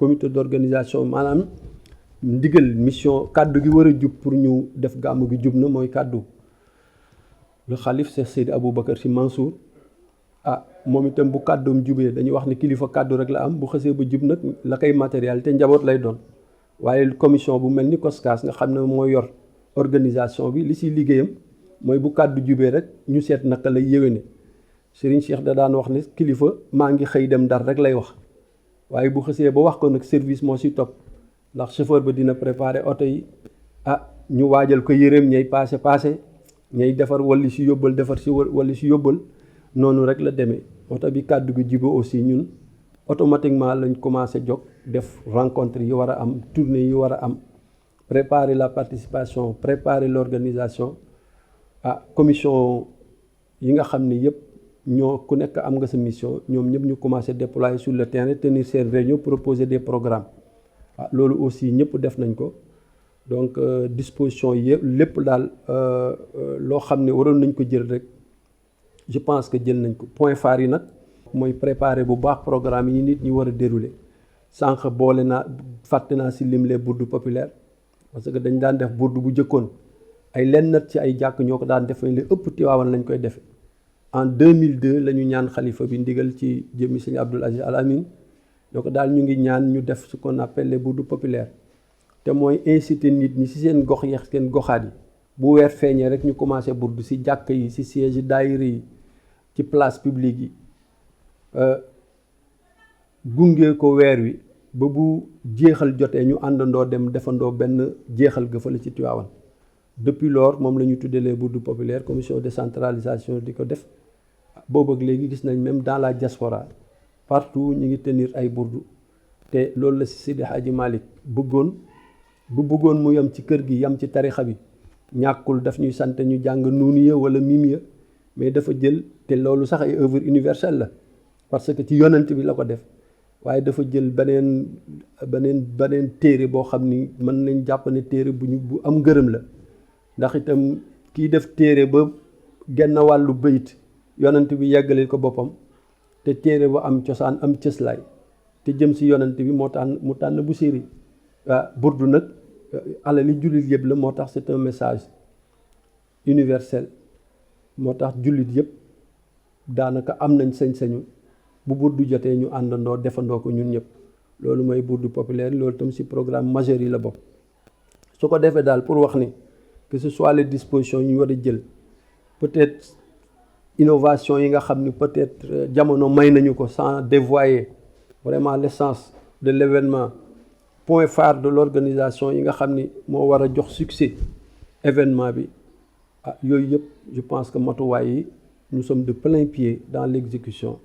comité d'organisation maanaam ndigal mission kàddu gi war a jub pour ñu def gàmmu gi jub na mooy kàddu le xalif Cheikh Seydi Aboubacar Sy Mansour moom itam bu kàddoom jubee dañuy wax ni kilifa kàddu rek la am bu xësee ba jub nag la koy matérialité njaboot lay doon waaye commission bu mel ni COSCAS nga xam ne moo yor organisation bi li siy liggéeyam mooy bu kàddu jubee rek ñu seet naka lay yéwéne Serigne Cheikh da daan wax ne kilifa maa ngi xëy dem Ndar rek lay wax waaye bu xësee ba wax ko nag service moo si topp ndax chauffeur ba dina préparer oto yi ñu waajal ko yëreem ñay passé ñay defar walli si yóbbal defar si walli si yóbbal noonu rek la demee oto bi kàddu gi jibo aussi ñun automatiquement lañ commencé jóg def rencontre yi war a am tournée yi war a am préparer la participation préparer l'organisation commission yi nga xam ne yëpp ñoo ku nekk am nga sa mission ñoom ñëpp ñu commencé déployer sur le terrain tenir seen réunion proposer des programmes loolu aussi ñëpp def nañ ko donc disposition yëpp lépp daal loo xam ne waroon nañ ko jël rek je pense que jël nañ ko point phare yi nag mooy préparer bu baax programme yi nit ñi war a dérouler sànq boole naa fàtte naa si lim les bourdes populaires parce que dañ daan def bourde bu jëkkoon ay lennat ci ay jàkk ñoo ko daan defee li ëpp Tiwaawan lañ koy defe en 2002 la ñu ñaan xalifa bi ndigal ci jëmmi sëñ Abdoul Aziz Al Amin donc daal ñu ngi ñaan ñu def ce qu'on appelle les bourdes populaires te mooy inciter nit ñi si seen gox yeex seen goxaat yi bu weer feeñee rek ñu commencé bourde si jàkk yi si siège daayira yi ci place publique yi gunge ko weer wi ba bu jeexal jotee ñu àndandoo dem defandoo benn jeexal gëfale ci Tivaouane depuis lors moom la ñu tuddee les bourdes populaires commission décentralisation di ko def boobu ak léegi gis nañ même dans la diaspora partout ñu ngi tenir ay bourdes te loolu la si Seydi Hadji Malick bëggoon mu yem ci kër gi yem ci tarixa bi ñàkkul daf ñuy sant ñu jàng nuuniya wala mimiya mais dafa jël te loolu sax ay œuvre universelle la parce que ci yonent bi la ko def waaye dafa jël beneen téere boo xam ni mën nañ jàpp ne téere bu am ngërëm la ndax itam kii def téere ba genn wàllu bayit yonent bi yeggalil ko boppam te téere ba am cosaan am cëslaay te jëm si yonent bi mu tànn bu séri burdu nag alali jullit yëpp la moo tax c'est un message universel moo tax jullit yëpp daanaka am nañ sañ-sañu bu burdu jotee ñu àndandoo defandoo ko ñun ñëpp loolu mooy bourde populaire loolu tam ci programme majeur yi la bokk su ko defee daal pour wax ni que ce soit les dispositions ñu war a jël peut-être innovation yi nga xam ni peut-être jamono may nañu ko sans dévoyer vraiment l'essence de l'événement point phare de l'organisation yi nga xam ni moo war a jox succès événement bi yooyu yëpp je pense que matuwaay yi nous sommes de plein pied dans l'exécution